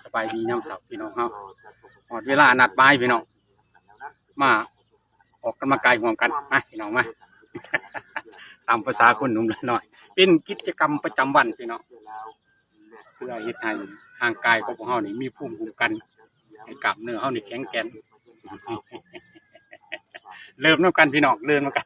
ສະບາຍດີຍາມເຊົ້າພີ່ນ້ອງເຮົາ ຮອດເວລານັດໝາຍພີ່ນ້ອງ ມາອອກກຳລັງກາຍຮ່ວມກັນ ມາພີ່ນ້ອງມາ ຕາມພາສາຄົນໜຸ່ມລະໜ້ອຍ ເປັນກິດຈະກຳປະຈຳວັນພີ່ນ້ອງ ເພື່ອເຮັດໃຫ້ຮ່າງກາຍຂອງພວກເຮົານີ້ມີພູມຄຸ້ມກັນ ໃຫ້ກ້າມເນື້ອເຮົານີ້ແຂງແກ່ນ ເລີ່ມນຳກັນພີ່ນ້ອງ ເລີ່ມນຳກັນ.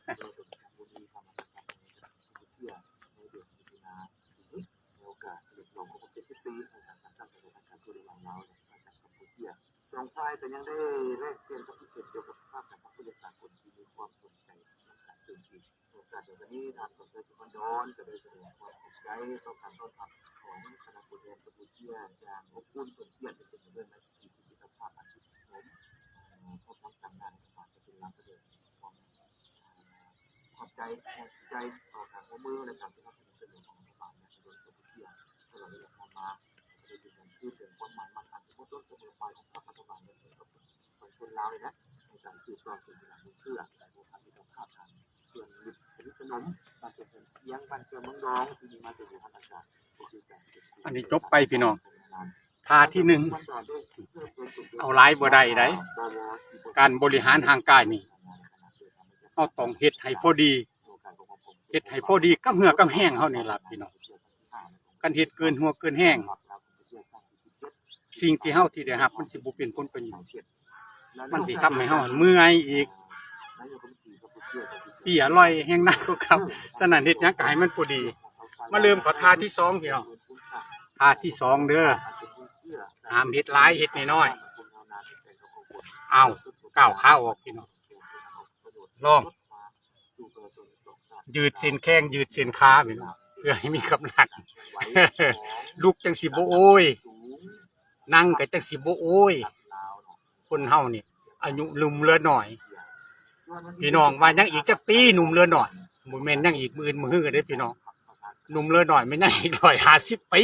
ສອງຝ່າຍກໍຍັງໄດ້ແລກປ່ຽນຄຳຄິດເຫັນກ່ຽວກັບສະພາບການພັກຜູ້ເລີຍສາກົນທີ່ມີຄວາມສົນໃຈນຳກັນຕື່ມອີກ. ໂອກາດໃນວັນນີ້ ທ່ານສອນໄຊ ສຸພັນດອນ ກໍໄດ້ສະແດງຄວາມຂອບໃຈຕໍ່ການຕ້ອນຮັບຂອງຄະນະຜູ້ແທນກຳປູເຈຍຢ່າງອົບອຸ່ນ ເປັນກຽດ ເປັນເລື່ອງໃນພິທີພິພິທະພັນ ຂອບໃຈ ຂອບໃຈຕໍ່ການຮ່ວມມື ແລະ ການສະໜັບສະໜູນຊ່ວຍເຫຼືອຂອງລັດຖະບານ ແລະ ປະຊາຊົນກຳປູເຈຍ ຕະຫຼອດໄລຍະຜ່ານມາ ກໍໄດ້ເປັນການສືບເຖິງຄວາມໝາຍໝັ້ນອັນສົມບູນເສະເໝີປາຍຂອງພັກລັດຖະບານ ແລະ ປະຊາຊົນລາວນີ້ແຫຼະ ໃນການສືບຕໍ່ເຊິ່ງສະໜາມເມືອງເພື່ອໃຫ້ພວກເຮົາມີຄວາມສະໜົມ ການສະໜົມການເປັນເພື່ອນພຽງບ້ານແກ້ວເມືອງດອງ ທີ່ມີມາແຕ່ບູຮານການ ກໍຄືການເປັນ ອັນນີ້ຈົບໄປພີ່ນ້ອງ ທ່າທີໜຶ່ງ ເອົາຫຼາຍບໍ່ໄດ້ໃດ໋ ການບໍລິຫານຮ່າງກາຍນີ້ ເຮົາຕ້ອງເຮັດໃຫ້ພໍດີ ເຮັດໃຫ້ພໍດີກັບເຫື່ອກັບແຮງເຮົານີ້ລະພີ່ນ້ອງ ຄັນເຮັດເກີນຫົວເກີນແຮງ ສິ່ງທີ່ເຮົາທີ່ໄດ້ຮັບມັນຊິບໍ່ເປັນຜົນປະໂຫຍດ ມັນຊິທຳໃຫ້ເຮົາເມື່ອຍອີກ ເປ້ຍລອຍແຮງໜັກກວ່າເກົ່າ ສະນັ້ນເຮັດຫຍັງກໍໃຫ້ມັນພໍດີ ມາເລີ່ມເຂົ້າທ່າທີສອງພີ່ນ້ອງ ທ່າທີສອງເດີ ຫ້າມເຮັດຫຼາຍ ເຮັດນ້ອຍໆ ເອົາ ກ້າວຂາອອກພີ່ນ້ອງ ລອງ ຢືດເສັ້ນແຂ້ງ ຢືດເສັ້ນຂາພີ່ນ້ອງ ເພື່ອໃຫ້ມີກຳລັງ ລຸກຈັ່ງຊິບໍ່ໂອຍ ນັ່ງກໍຈັ່ງຊິບໍ່ໂອຍ ຄົນເຮົານີ້ອາຍຸໜຸ່ມເຫຼືອໜ້ອຍ ພີ່ນ້ອງວ່າຍັງອີກຈັກປີໜຸ່ມເຫຼືອໜ້ອຍ ບໍ່ແມ່ນຍັງອີກມື້ອື່ນມື້ຮືເດ້ພີ່ນ້ອງ ໜຸ່ມເຫຼືອໜ້ອຍແມ່ນຍັງອີກຮ້ອຍຫ້າສິບປີ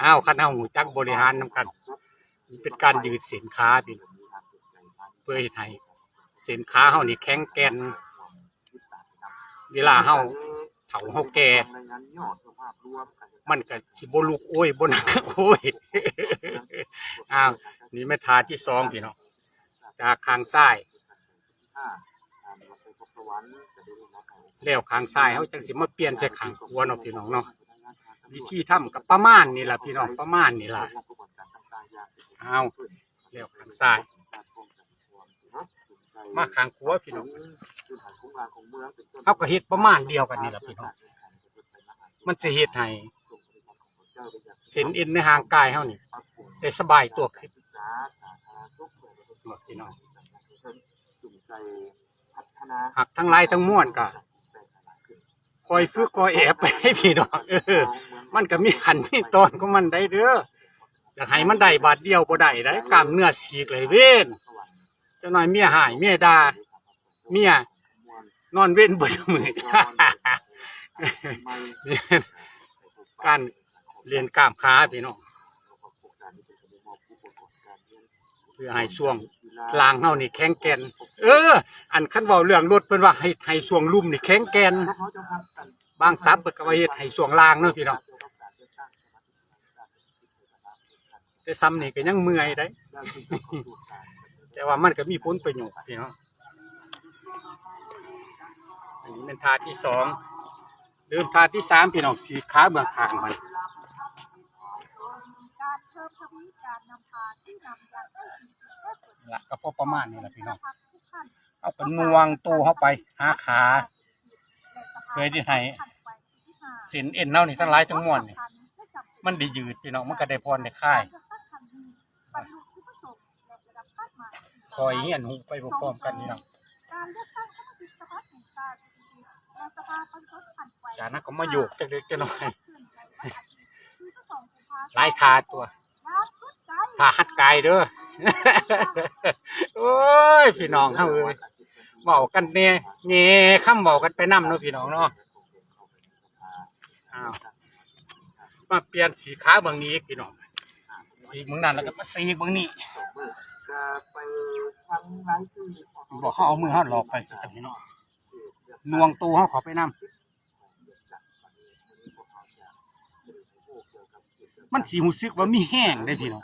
ອ້າວ ຄັນເຮົາຮູ້ຈັກບໍລິຫານນຳກັນ ນີ້ເປັນການຢືດເສັ້ນຂາພີ່ນ້ອງ ເພື່ອເຮັດໃຫ້ເສັ້ນຂາເຮົານີ້ແຂງແກ່ນ ເວລາເຮົາເຖົ້າເຮົາແກ່ ມັນກໍຊິບໍ່ລຸກໂອຍ ບໍ່ນັ່ງໂອຍ ອ້າວ ນີ້ແມ່ນທ່າທີສອງພີ່ນ້ອງ ຈາກຂ້າງຊ້າຍ ແລ້ວຂ້າງຊ້າຍເຮົາຈັ່ງຊິມາປ່ຽນໃສ່ຂ້າງຂວາເນາະພີ່ນ້ອງເນາະ ວິທີທຳກໍປະມານນີ້ລະພີ່ນ້ອງ ປະມານນີ້ລະ ອ້າວ ແລ້ວຂ້າງຊ້າຍ ມາຂ້າງຂວາພີ່ນ້ອງ ເຮົາກໍເຮັດປະມານດຽວກັນນີ້ລະພີ່ນ້ອງ ມັນຊິເຮັດໃຫ້ເສັ້ນເອັນໃນຮ່າງກາຍເຮົານີ້ໄດ້ສະບາຍຕົວຂຶ້ນເນາະພີ່ນ້ອງ ຫາກທັງຫຼາຍທັງມວນກໍ ຄ່ອຍຝຶກຄ່ອຍແອບໄປພີ່ນ້ອງ ເອີ ມັນກໍມີຂັ້ນມີຕອນຂອງມັນໄດ໋ເດີ ຢາກໃຫ້ມັນໄດ້ບາດດຽວບໍ່ໄດ້ໄດ໋ ກ້າມເນື້ອສີກໄຫຼເວັນ ຈັກໜ້ອຍເມຍຮ້າຍເມຍດ່າ ເມຍນອນເວັນເບິດມື້ ການລຽນກ້າມຂາພີ່ນ້ອງ ເພື່ອໃຫ້ຊ່ວງລ່າງເຮົານີ້ແຂງແກ່ນ ເອີ ອັນຄັນເວົ້າເລື່ອງລົດ ເພິ່ນວ່າໃຫ້ ໃຫ້ຊ່ວງລຸ່ມນີ້ແຂງແກ່ນ ບາງສັບເພິ່ນກໍວ່າເຮັດໃຫ້ຊ່ວງລ່າງເນາະພີ່ນ້ອງ ແຕ່ສ່ຳນີ້ກໍຍັງເມື່ອຍໄດ໋ ແຕ່ວ່າມັນກໍມີຜົນປະໂຫຍດພີ່ນ້ອງ ອັນນີ້ແມ່ນທ່າທີສອງ ເລີ່ມທ່າທີສາມ ພີ່ນ້ອງ ສີກຂາເບື້ອງຂ້າງມັນ ລະກໍພໍປະມານນີ້ລະພີ່ນ້ອງ ເຮົາກໍໜ່ວງໂຕເຮົາໄປຫາຂາ ເພື່ອທີ່ໃຫ້ເສັ້ນເອັນເຮົານີ້ທັງຫຼາຍທັງມວນນີ້ ມັນໄດ້ຢືດພີ່ນ້ອງ ມັນກໍໄດ້ຜ່ອນໄດ້ຄາຍ ຄ່ອຍຮຽນຮູ້ໄປພ້ອມໆກັນພີ່ນ້ອງ ຈາກນັ້ນກໍມາໂຍກຈັກເລັກຈັກນ້ອຍ ຫຼາຍທ່າຕົວະ ຖ້າຫັດກາຍເດີ ໂອ້ຍ ພີ່ນ້ອງເຮົາເອີຍ ເວົ້າກັນແດ່ ແຍ່ຄຳເວົ້າກັນໄປນຳເນາະ ພີ່ນ້ອງເນາະ ອ້າວ ມາປ່ຽນສີກຂາເບິ່ງນີ້ອີກພີ່ນ້ອງ ສີກເບິ່ງນັ້ນ ແລ້ວກໍມາສີກເບິ່ງນີ້ ບອກເຮົາເອົາມືເຮົາຫຼອກໄປຊະກັນພີ່ນ້ອງ ໜ່ວງໂຕເຮົາເຂົ້າໄປນຳ ມັນຊິຮູ້ສຶກວ່າມີແຮງເດ້ພີ່ນ້ອງ.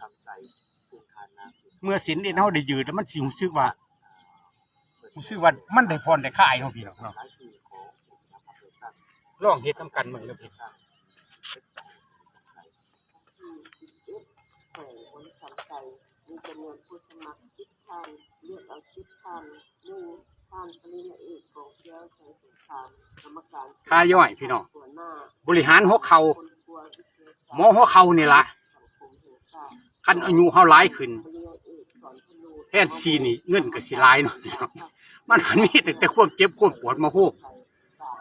ເມື່ອເສັ້ນເອັນເຮົາໄດ້ຢືດແລ້ວ ມັນຊິຮູ້ສຶກວ່າ ຮູ້ສຶກວ່າມັນໄດ້ຜ່ອນໄດ້ຄາຍເນາະພີ່ນ້ອງເນາະ. ລອງເຮັດນຳກັນເບິ່ງເດີພີ່ນ້ອງ. ທ່າຍ່ອຍພີ່ນ້ອງ ບໍລິຫານຫົວເຂົ່າ ໝໍຫົວເຂົ່ານີ້ລະ. ຄັນອາຍຸເຮົາຫຼາຍຂຶ້ນ ແທນທີ່ນີ້ເງິນກໍຊິຫຼາຍເນາະພີ່ນ້ອງ. ມັນມີຕັ້ງແຕ່ຄວາມເຈັບຄວາມປວດມາໂຮມ.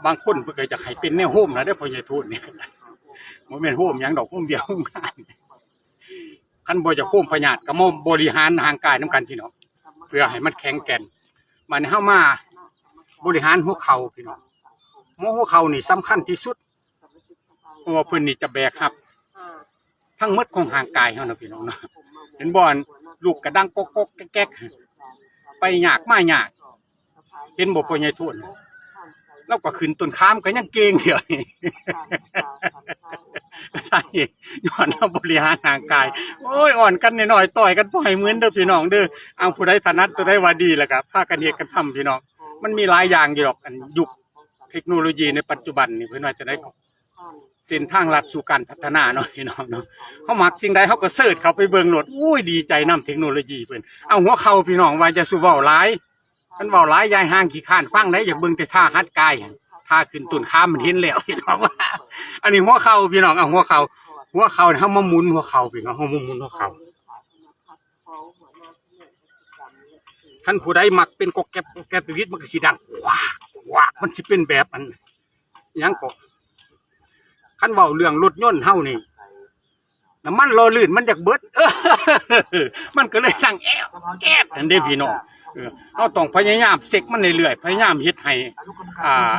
ບາງຄົນເພິ່ນກໍຢາກໃຫ້ເປັນແນວໂຮມນະເດີ ພໍ່ໃຫຍ່ໂທນນີ້ ບໍ່ແມ່ນໂຮມຫຍັງດອກ ໂຮມວຽກໂຮມງານ. ຄັນບໍ່ຢາກໂຮມພະຍາດກໍມາບໍລິຫານຮ່າງກາຍນຳກັນພີ່ນ້ອງ ເພື່ອໃຫ້ມັນແຂງແກ່ນ. ບາດນີ້ເຮົາມາບໍລິຫານຫົວເຂົ່າພີ່ນ້ອງ. ໝໍຫົວເຂົ່ານີ້ສຳຄັນທີ່ສຸດ ເພາະວ່າເພິ່ນນີ້ຈະແບກຮັບທັງໝົດຂອງຮ່າງກາຍເຮົາເນາະພີ່ນ້ອງເນາະ. ເຫັນບໍ່ ອັນລຸກກະດັງກອກໆແກກໆ ໄປຍາກມາຍາກ. ເຫັນບໍ່ ພໍ່ໃຫຍ່ໂທນ ລາວກໍຂຶ້ນຕົ້ນຂາມກໍຍັງເກັ່ງດຽວນີ້. ໃຊ່ ຍ້ອນລາວບໍລິຫານຮ່າງກາຍ. ໂອ້ຍ ອ່ອນກັນໜ້ອຍໆ ຕ່ອຍກັນບໍ່ໃຫ້ເໝືອນເດີພີ່ນ້ອງເດີ. ເອົາ ຜູ້ໃດຖະໜັດຕົວໃດວ່າດີ ແລ້ວກໍພາກັນເຮັດກັນທຳພີ່ນ້ອງ. ມັນມີຫຼາຍຢ່າງຢູ່ດອກ ອັນຍຸກເທັກໂນໂລຢີໃນປັດຈຸບັນນີ້ ເພິ່ນວ່າຈັ່ງໃດ ເສັ້ນທາງລັດສູ່ການພັດທະນາເນາະພີ່ນ້ອງເນາະ. ເຮົາມັກສິ່ງໃດເຮົາກໍເສີດເຂົ້າໄປເບິ່ງໂລດ. ໂອ້ຍ ດີໃຈນຳເທັກໂນໂລຢີເພິ່ນ. ເອົາ ຫົວເຂົ່າພີ່ນ້ອງ ວ່າຢ່າສູ່ເວົ້າຫຼາຍ ຄັນເວົ້າຫຼາຍຍາຍຫ່າງຂີ້ຄ້ານຟັງໄດ໋. ຢາກເບິ່ງແຕ່ທ່າຫັດກາຍ ທ່າຂຶ້ນຕົ້ນຂາມມັນເຫັນແລ້ວພີ່ນ້ອງ. ອັນນີ້ຫົວເຂົ່າພີ່ນ້ອງ. ເອົາ ຫົວເຂົ່າ ຫົວເຂົ່າ ເຮົາມາໝູນຫົວເຂົ່າພີ່ນ້ອງ ເຮົາມາໝູນຫົວເຂົ່າ. ຄັນຜູ້ໃດມັກເປັນກອກແກັບກອກແກັບ ຊີວິດມັນກໍຊິດັງຄວາກຄວາກ ມັນຊິເປັນແບບອັນຫຍັງເກາະ ຄັນເວົ້າເລື່ອງລົດຍົນເຮົານີ້ ນ້ຳມັນຫຼໍ່ລື່ນມັນຢາກເບິດ ມັນກໍເລີຍສັ່ງແອດແອດຫັ້ນເດ້ພີ່ນ້ອງ. ເອີ ເຮົາຕ້ອງພະຍາຍາມເຊັກມັນເລື້ອຍໆ ພະຍາຍາມເຮັດໃຫ້ ອ່າ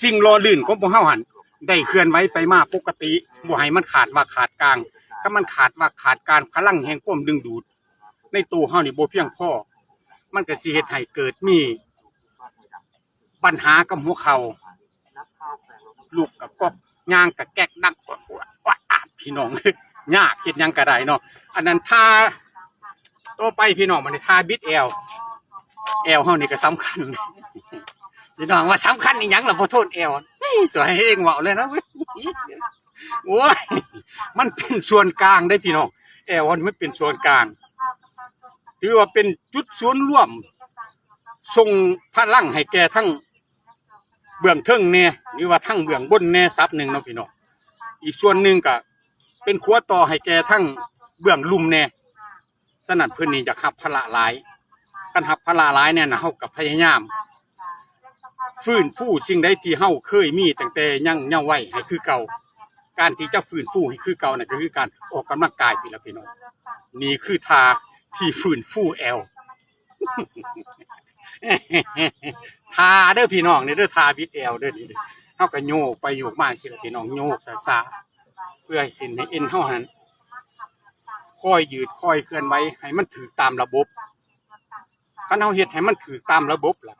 ສິ່ງຫຼໍ່ລື່ນຂອງພວກເຮົາຫັ້ນໄດ້ເຄື່ອນໄຫວໄປມາປົກກະຕິ ບໍ່ໃຫ້ມັນຂາດວັກຂາດກາງ. ຄັນມັນຂາດວັກຂາດກາງ ພະລັງແຫ່ງຄວາມດຶງດູດໃນໂຕເຮົານີ້ບໍ່ພຽງພໍ ມັນກໍຊິເຮັດໃຫ້ເກີດມີ ບັນຫາກັບຫົວເຂົ່າ ລຸກກະກອກ ຍ່າງກະແກກ ດັງອວດອວດອວດອາດ ພີ່ນ້ອງ. ຍາກ ເຮັດຫຍັງກະໄດ້ເນາະ. ອັນນັ້ນທ່າຕໍ່ໄປພີ່ນ້ອງ ບາດນີ້ທ່າບິດແອວ ແອວເຮົານີ້ກະສຳຄັນ ພີ່ນ້ອງ. ວ່າສຳຄັນອີ່ຫຍັງລະ ບໍ່ໂທດແອວ ນີ້ ສວຍເຮງເວົ້າເລີຍນະ. ໂອ້ຍ ມັນເປັນສ່ວນກາງເດ້ພີ່ນ້ອງ ແອວເຮົານີ້ມັນເປັນສ່ວນກາງ ຖືວ່າເປັນຈຸດສູນລວມ ສົ່ງພະລັງໃຫ້ແກ່ທັງ ເບື້ອງເທິງແດ່ ຫຼືວ່າທາງເບື້ອງບົນແດ່ສັບໜຶ່ງເນາະພີ່ນ້ອງ. ອີກສ່ວນໜຶ່ງກະເປັນຂົວຕໍ່ໃຫ້ແກ່ທາງເບື້ອງລຸ່ມແດ່. ສະນັ້ນເພິ່ນນີ້ຢາກຮັບພາລະຫຼາຍ ຄັນຮັບພາລະຫຼາຍແນ່ນະ ເຮົາກະພະຍາຍາມຟື້ນຟູສິ່ງໃດທີ່ເຮົາເຄີຍມີຕັ້ງແຕ່ຍັງເຍົາະໄວໃຫ້ຄືເກົ່າ. ການທີ່ຈະຟື້ນຟູໃຫ້ຄືເກົ່ານັ້ນ ກະຄືການອອກກຳລັງກາຍນີ້ລະພີ່ນ້ອງ. ນີ້ຄືທ່າທີ່ຟື້ນຟູແອວ. ທ່າເດີພີ່ນ້ອງ ນີ້ເດີ ທ່າບິດແອວເດີ ນີ້ເດີ. ເຮົາກໍໂຍກໄປໂຍກມາຈັ່ງຊີ້ລະພີ່ນ້ອງ ໂຍກຊ້າໆ ເພື່ອໃຫ້ເສັ້ນໃຫ້ເອັນເຮົາຫັ້ນຄ່ອຍຍືດຄ່ອຍເຄື່ອນໄຫວໃຫ້ມັນຖືກຕາມລະບົບ. ຄັນເຮົາເຮັດໃຫ້ມັນຖືກຕາມລະບົບລະ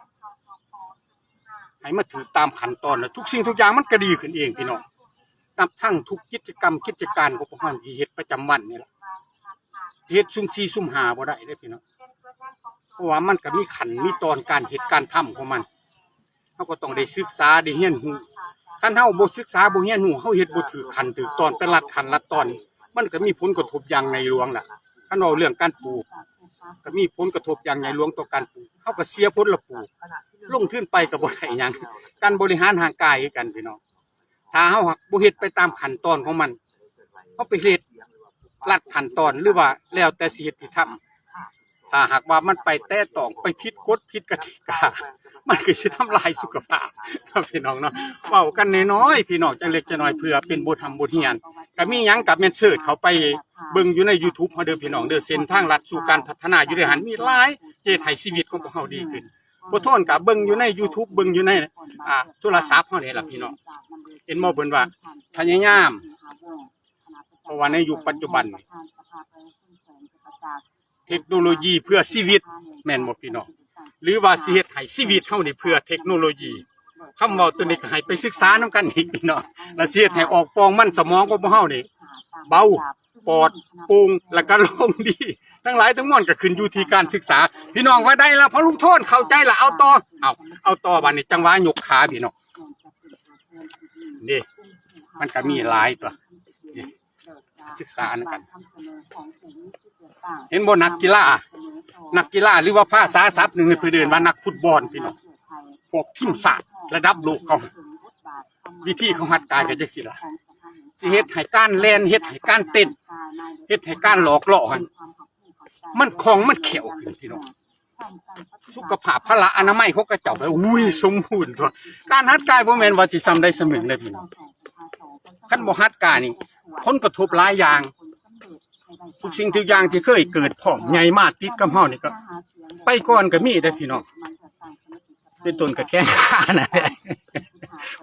ໃຫ້ມັນຖືກຕາມຂັ້ນຕອນລະ ທຸກສິ່ງທຸກຢ່າງມັນກໍດີຂຶ້ນເອງພີ່ນ້ອງ. ນັບທັງທຸກກິດຈະກຳກິດຈະການຂອງພວກເຮົາທີ່ເຮັດປະຈຳວັນນີ້ລະ ຊິເຮັດຊຸ່ມສີ່ຊຸ່ມຫ້າບໍ່ໄດ້ເດ້ພີ່ນ້ອງ ເພາະວ່າມັນກໍມີຂັ້ນມີຕອນການເຮັດການທຳຂອງມັນ. ເຮົາກໍຕ້ອງໄດ້ສຶກສາໄດ້ຮຽນຮູ້. ຄັນເຮົາບໍ່ສຶກສາບໍ່ຮຽນຮູ້ ເຮົາເຮັດບໍ່ຖືກຂັ້ນຖືກຕອນ ໄປລັດຂັ້ນລັດຕອນ ມັນກໍມີຜົນກະທົບຢ່າງໃຫຍ່ຫຼວງລະ. ຄັນເວົ້າເລື່ອງການປູກ ກໍມີຜົນກະທົບຢ່າງໃຫຍ່ຫຼວງຕໍ່ການປູກ ເຮົາກໍເສຍຜົນລະປູກ ລົງທຶນໄປກໍບໍ່ໄດ້ຫຍັງ. ການບໍລິຫານຮ່າງກາຍຄືກັນພີ່ນ້ອງ ຖ້າເຮົາຫາກບໍ່ເຮັດໄປຕາມຂັ້ນຕອນຂອງມັນ ເຮົາໄປເຮັດລັດຂັ້ນຕອນ ຫຼືວ່າແລ້ວແຕ່ຊິເຮັດຊິທຳ ຖ້າຫາກວ່າມັນໄປແຕະຕ້ອງ ໄປຜິດກົດຜິດກະຕິກາ ມັນກໍຊິທຳລາຍສຸຂະພາບເນາະພີ່ນ້ອງເນາະ. ເວົ້າກັນນ້ອຍໆ ພີ່ນ້ອງ ຈັກເລັກຈັກນ້ອຍ ເພື່ອເປັນບົດຮ່ຳບົດຮຽນ. ກໍມີຫຍັງກໍແມ່ນເສີດເຂົ້າໄປເບິ່ງຢູ່ໃນຢູທູບເຮົາເດີພີ່ນ້ອງເດີ ເສັ້ນທາງລັດສູ່ການພັດທະນາຢູ່ໃນຫັ້ນມີຫຼາຍ ເຮັດໃຫ້ຊີວິດຂອງພວກເຮົາດີຂຶ້ນ. ພໍ່ໂທນກໍເບິ່ງຢູ່ໃນຢູທູບ ເບິ່ງຢູ່ໃນ ອ່າ ໂທລະສັບເຮົານີ້ລະພີ່ນ້ອງ. ເຫັນບໍ່ ເພິ່ນວ່າພະຍາຍາມ ເພາະວ່າໃນຍຸກປັດຈຸບັນນີ້ ເທັກໂນໂລຢີເພື່ອຊີວິດ ແມ່ນບໍ່ພີ່ນ້ອງ? ຫຼືວ່າຊິເຮັດໃຫ້ຊີວິດເຮົານີ້ເພື່ອເທັກໂນໂລຢີ? ຄຳເວົ້າຕົວນີ້ກໍໃຫ້ໄປສຶກສານຳກັນອີກພີ່ນ້ອງ ແລ້ວຊິເຮັດໃຫ້ອອກປ່ອງມັນສະໝອງຂອງພວກເຮົານີ້ເບົາ, ປອດໂປ່ງ ແລ້ວກໍໂລ່ງດີ. ທັງຫຼາຍທັງມວນກໍຂຶ້ນຢູ່ທີ່ການສຶກສາ. ພີ່ນ້ອງວ່າໄດ້ລະ ພໍ່ລຸງໂທນເຂົ້າໃຈລະ ເອົາຕໍ່ ເອົາ ເອົາຕໍ່. ບາດນີ້ຈັງຫວະຍົກຂາພີ່ນ້ອງ ນີ້ ມັນກໍມີຫຼາຍຕົວະ ນີ້ ສຶກສານຳກັນ. ເຫັນບໍ່ ນັກກິລາ ນັກກິລາ ຫຼືວ່າພາສາສັບໜຶ່ງເພິ່ນເອີ້ນວ່ານັກຟຸດບອນພີ່ນ້ອງ ພວກທີມຊາດລະດັບໂລກເຂົາ ວິທີເຂົາຮັດກາຍກໍຈັ່ງຊີ້ລະ ຊິເຮັດໃຫ້ການແລ່ນ ເຮັດໃຫ້ການເຕັ້ນ ເຮັດໃຫ້ການຫຼອກຫຼໍ່ຫັ້ນ ມັນຄ່ອງມັນແຂວວຂຶ້ນພີ່ນ້ອງ. ສຸຂະພາບພະລະອະນາໄມຂອງເຂົາເຈົ້າ ໂອ້ຍ ສົມບູນຕົວະ. ການຫັດກາຍບໍ່ແມ່ນວ່າຊິສ່ຳໃດສ່ຳໜຶ່ງເດ້ພີ່ນ້ອງ ຄັນບໍ່ຫັດກາຍນີ້ ຜົນກະທົບຫຼາຍຢ່າງ ທຸກສິ່ງທຸກຢ່າງທີ່ເຄີຍເກີດພ້ອມໃຫຍ່ມາຕິດກັບເຮົານີ້ ກໍໄປກ່ອນກໍມີເດ້ພີ່ນ້ອງ ເປັນຕົ້ນກໍແຂ້ງຂານັ້ນແຫຼະ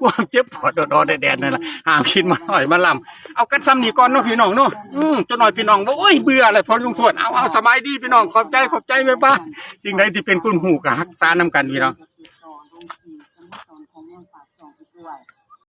ຄວາມເຈັບປວດດອດໆແດດໆນັ້ນລະ ຫ້າມຄິດມາຮ້ອຍມາລຳ. ເອົາກັນສ່ຳນີ້ກ່ອນເນາະພີ່ນ້ອງເນາະ ອື ຈັກໜ້ອຍພີ່ນ້ອງວ່າ ໂອ້ຍ ເບື່ອແລ້ວ ພໍ່ລຸງໂທນ. ເອົາ ເອົາ ສະບາຍດີພີ່ນ້ອງ ຂອບໃຈ ຂອບໃຈ ບາຍບາຍ. ສິ່ງໃດທີ່ເປັນຄວາມຮູ້ກໍຮັກສານຳກັນພີ່ນ້ອງ.